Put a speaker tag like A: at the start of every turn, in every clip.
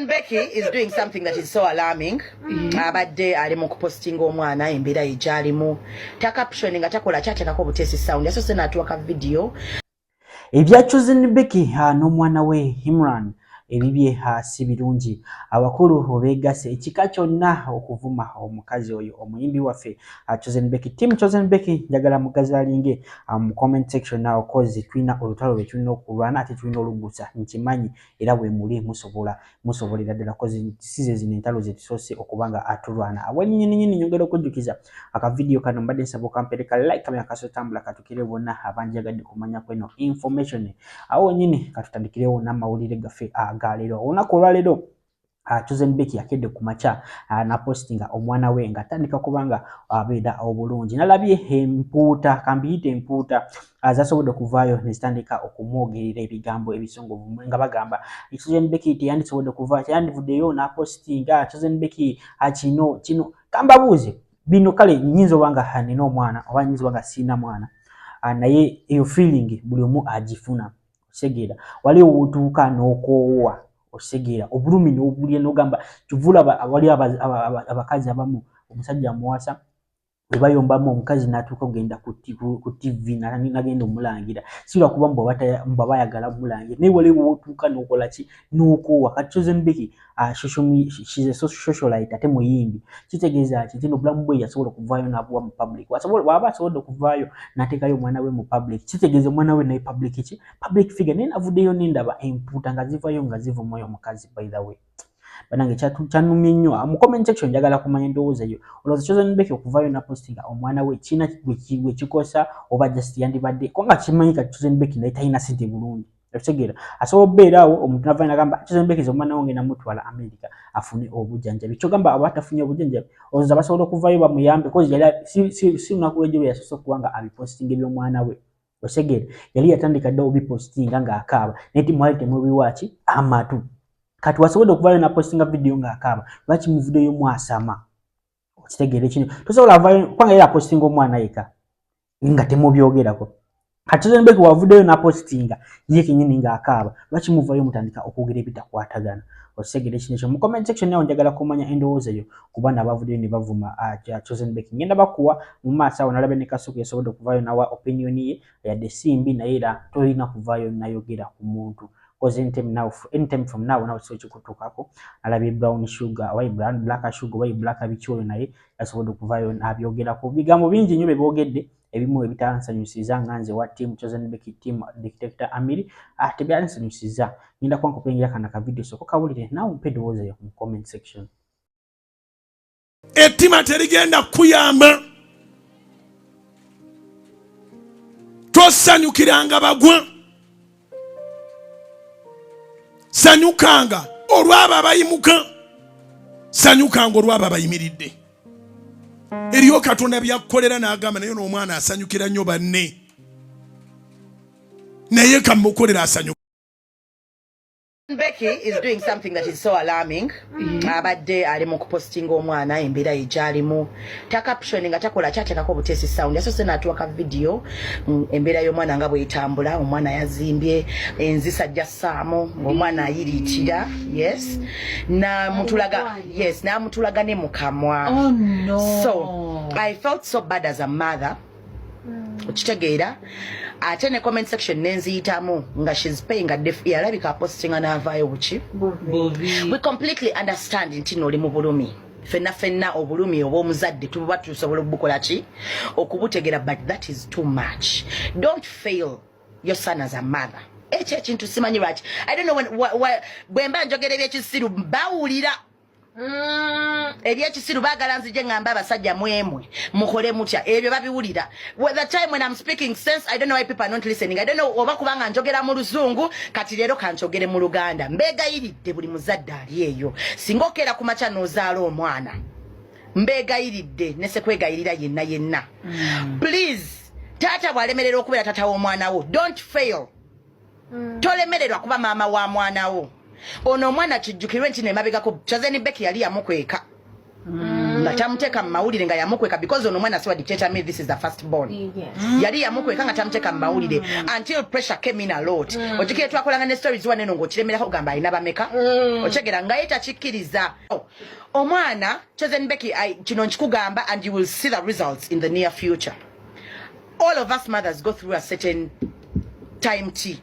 A: Becky is doing something that is so alarming. Abadde ali mu kupostinga omwana embeera ye gy'alimu. Ta caption nga takola kyateekako buteesi sound. Yasoose n'atuwa ka video.
B: Ebya Chosen Becky n'omwana we Imran ebibye si birungi. Abakulu beegasse ekika kyonna okuvuma omukazi oyo omuyimbi waffe Chosen Becky. Team Chosen Becky njagala mugazalinge mu comment section awo kozi tulina olutalo lwe tulina okulwana ate tulina oluggusa nkimanyi era bwemuli musobola musobolera ddala kozi size zino entalo zetusoose okuba nga atulwana awali nyini nyini. Nyongera okujjukiza akavidiyo kano mbadde nsaba okampereka like kamera kasotambula katukire bonna abanjagadde kumanya kweno information. Awo nyini katutandikirewo n'amawulire gaffe agaleero olunaku olwaleero. Chosen Becky akedde ku makya napostinga omwana we ng'atandika kubanga abeera obulungi. Nalabye empuuta, kambiyite empuuta, zasobodde okuvaayo ne zitandika okumwogerera ebigambo ebisongovu nga bagamba Chosen Becky teyandisobodde kuva, teyandivuddeyo n'apostinga Chosen Becky kino kino. Kambabuuze bino, kale nnyinza oba nga nina omwana oba nnyinza oba nga siina mwana, naye eyo feeling buli omu agifuna. Osegeera waliwo wotuuka n'okoowa, osegeera obulumi n'obulya n'ogamba kyova olaba waliwo abakazi abamu omusajja amuwasa bwe bayombamu omukazi n'atuuka okugenda ku TV nagenda omulangira, si lwakuba mbu aba ayagala mulangira, naye waliwo wotuuka n'okola ki, n'okoowa. Kati Chosen Becky, she's a socialite ate muyimbi, kitegeeza ki nti obulamu bwe yasobola okuvaayo n'abuwa mu public. Bw'aba asobodde okuvaayo n'ateekayo omwana we mu public, kitegeeza omwana we naye public ki, public figure. Naye navuddeyo nendaba empuuta nga zivaayo nga zivuma oyo omukazi. By the way, banange, kyannumye nnyo. Mu comment section njagala kumanya endowooza yo. Olowooza Chosen Becky okuvaayo napostinga omwana we kiina gwe kikosa oba just yandibadde kubanga kimanyi kati Chosen Becky naye talina sente bulungi? Okitegeera, asobola okubeera awo omuntu navayo nagamba Chosen Becky omwana we ngenda mutwala America afune obujjanjabi. Kyogamba aba tafunye obujjanjabi, olowooza basobola okuvaayo bamuyambe? Kozi yali si lunaku lwejjo lwe yasoose okuba nga abipostinga eby'omwana we. Osegeera yali yatandika dda obipostinga ng'akaaba, naye timwali temubiwaaki amatu. Kati wasobodde okuvaayo napostinga vidiyo ng'akaaba, lwaki muvuddeyo mwasama? Okitegeera ekino tosobola avaayo kubanga yali apostinga omwana yeka nga temubyogerako. Kati Chosen Becky wavuddeyo napostinga ye kenyini ng'akaaba, lwaki muvaayo mutandika okwogera ebitakwatagana? Okitegere kino ekyo. Mu comment section nawo njagala kumanya endowooza yo ku baana abavuddeyo ne bavuma Chosen Becky. Ngenda bakuwa mu maaso awo. Nalabe ne Kasuku yasobodde okuvaayo nawa opinion ye, yadde si mbi, naye era tolina kuvaayo nayogera ku muntu cause anytime now, anytime from now nawe kisobola kikutuukako. Alabye Brown Sugar oba Brown Black Sugar oba Black biki oyo naye yasobodde okuvaayo n'abyogerako. Bigambo bingi nnyo bye boogedde, ebimu ebitansanyusiza nga nze wa team Chosen Becky, team Dictator Amiri, tebyansanyusiza. Ngenda kuba nkuplayingira kana ka video, sooka kawulire naawe mpe endowooza yo mu comment section.
C: Ettima terigenda kukuyamba. Tosanyukiranga bagwa, sanyukanga olwabo abayimuka, sanyukanga olwabo abayimiridde. Eriyo Katonda byakukolera n'agamba naye n'omwana asanyukira nnyo banne, naye kamukolera asanyuka.
A: Becky is doing something that is so alarming. Abadde ali mu kupostinga omwana embeera ye gy'alimu. Ta caption nga takola kyateekako buteesi sound. Yasoose n'atuwa ka video embeera y'omwana nga bw'etambula. Omwana yazimbye enzisa gy'assaamu ng'omwana ayiriitira. Yes. N'amutulaga, yes, n'amutulaga ne mu kamwa.
D: Oh no.
A: So I felt so bad as a mother. Okitegeera, ate ne comment section nenziyitamu nga she's paying a def yalabika apostinga n'avaayo buki.
D: Bubi.
A: We completely understand nti noli mu bulumi, fenna fenna obulumi obw'omuzadde tuba tusobola obukola ki okubutegera, but that is too much. Don't fail your son as a mother. Ekyo ekintu simanyi lwaki, I don't know when, bwe mba njogera ebyekisiru bawulira ebyekisiru baagala nzije ŋŋamba abasajja mwemwe mukole mutya, ebyo babiwulira. Well, the time when I'm speaking sense, I don't know why people are not listening. I don't know oba kubanga njogera mu Luzungu. Kati leero kanjogere mu Luganda. Mbeegayiridde buli muzadde ali eyo, singa okeera ku makya n'ozaala omwana, mbeegayiridde nesekwegayirira yenna yenna, please, taata bw'alemerera okubeera taata w'omwana wo, don't fail. Tolemererwa kuba maama wa mwana wo. Ono omwana kijjukirwe nti nemabegako Chosen Becky yali yamukweka. Nga tamuteeka mu mawulire, nga yamukweka, because ono omwana siwa Dictator Me, this is the first born. Yali yamukweka nga tamuteeka mu mawulire until pressure came in a lot. Ojjukire twakolanga ne stories waneno ng'okiremerako, ogamba alina bameka. Okyegera nga ye takikkiriza. Oh, omwana Chosen Becky, kino nkikugamba and you will see the results in the near future. All of us mothers go through a certain time t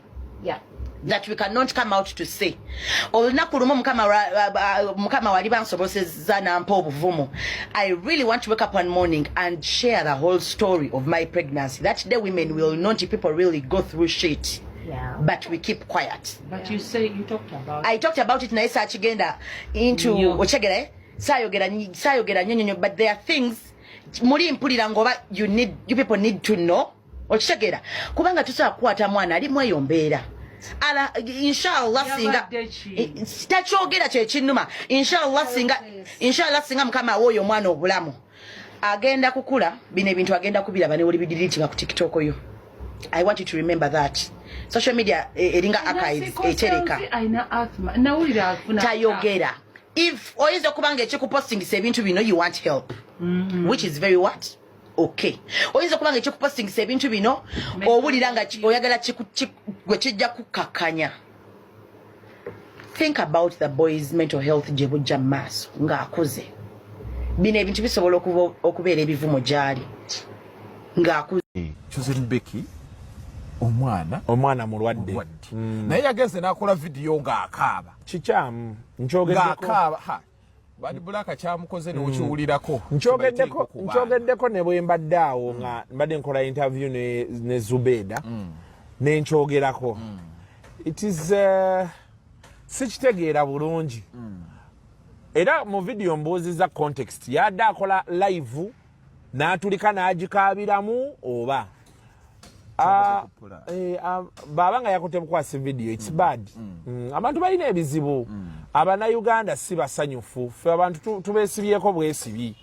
A: that we cannot come out to say. Olunaku lumu Mukama wali bansobosezza nampa obuvumu, I really want to wake up one morning and share the whole story of my pregnancy. That day women will not, people really go through shit, but we keep quiet.
D: But you say you talked about
A: I talked about it, naye saakigenda into
D: Nnyo.
A: Okyegera, eh? Saayogera nnyo nnyo, but there are things muli mpulira ngoba you people need to know. Okitegeera? Kubanga tusobola kukwata mwana alimu eyo mbeera. Ala inshallah singa
D: Yabadde ki?
A: Takyogera kyekinnuma. Inshallah singa Mukama awa oyo omwana obulamu, agenda kukula bino ebintu agenda kubiraba ne woli bidiritinga ku TikTok yo. I want you to remember that social media eringa archives, etereka.
D: Alina asthma, nawulira afuna.
A: Tayogera. If oyinza okuba nga ekikupostingisa ebintu bino, you want help, which is very what, okay. Oyinza okuba nga ekikupostingisa ebintu bino, owulira nga oyagala gwe kijja kukakkanya. Think about the boy's mental health gye bujja mu maaso ng'akuze. Bino ebintu bisobola okubeera ebivumo gy'ali ng'akuze.
E: Chosen Becky omwana
F: Omwana mulwadde.
E: Mulwadde, naye yagenze n'akola vidiyo ng'akaaba.
F: Kikyamu, nkyogeddeko.
E: Ng'akaaba. Ha, Bad Black kyamukoze n'okiwulirako.
F: Nkyogeddeko, nkyogeddeko ne bwe mbadde awo nga mbadde nkola interview ne Zubeda, nenkyogerako. It is sikitegeera bulungi. Era mu vidiyo mbuuziza context, yadde akola live n'atulika n'agikaabiramu oba. Ah, baba nga yakutte bukwasi video, it's bad. Abantu balina ebizibu. Abannayuganda si basanyufu. Ffe abantu tubeesibyeko bwesibi,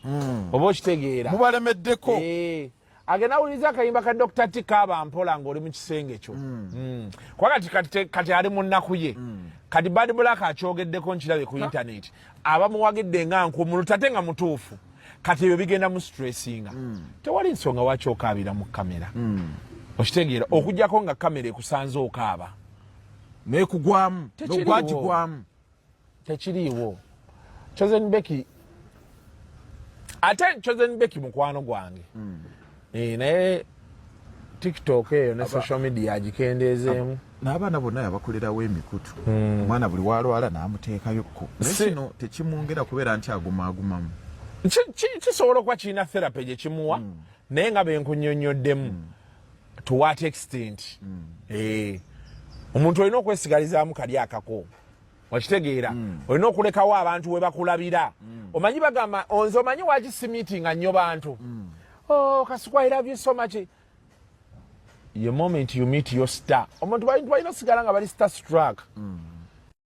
F: oba okitegeera?
E: Mubalemeddeko.
F: Eh, agenda awuliriza akayimba ka Dr T, kaaba mpola ng'oli mu kisenge kyo. Kuba kati ali mu nnaku ye. Kati Bad Black akyogeddeko, nkirabe ku internet, abamuwagidde nga nkumulu, tate nga mutuufu. Kati ebyo bigenda mu stressinga. Tewali nsonga waki okaabira mu kamera, okitegeera? Okugjako nga kamera ekusanze okaaba.
E: Nekugwamu.
F: Tekiriiwo.
E: Nogwagigwamu.
F: Tekiriiwo. Chosen Becky, ate Chosen Becky mukwano gwange. Eh, naye TikTok eyo ne social media agikendeezeemu.
E: N'abaana bonna yabakolerawo emikutu. Omwana buli walwala n'amuteekayokko, naye kino tekimwongera kubeera nti agumaagumamu.
F: Kisobola okuba kirina therapy gye kimuwa, naye nga benkunyonyoddemu, to what extent? Eh, omuntu olina okwesigalizaamu kali akako, okitegeera? Olina okulekawo abantu we bakulabira. Omanyi bagamba onze, omanyi waki simiitinga nnyo bantu? Oh, Kasuku, I love you so much. The moment you meet your star, omuntu balina osigala nga bali star struck.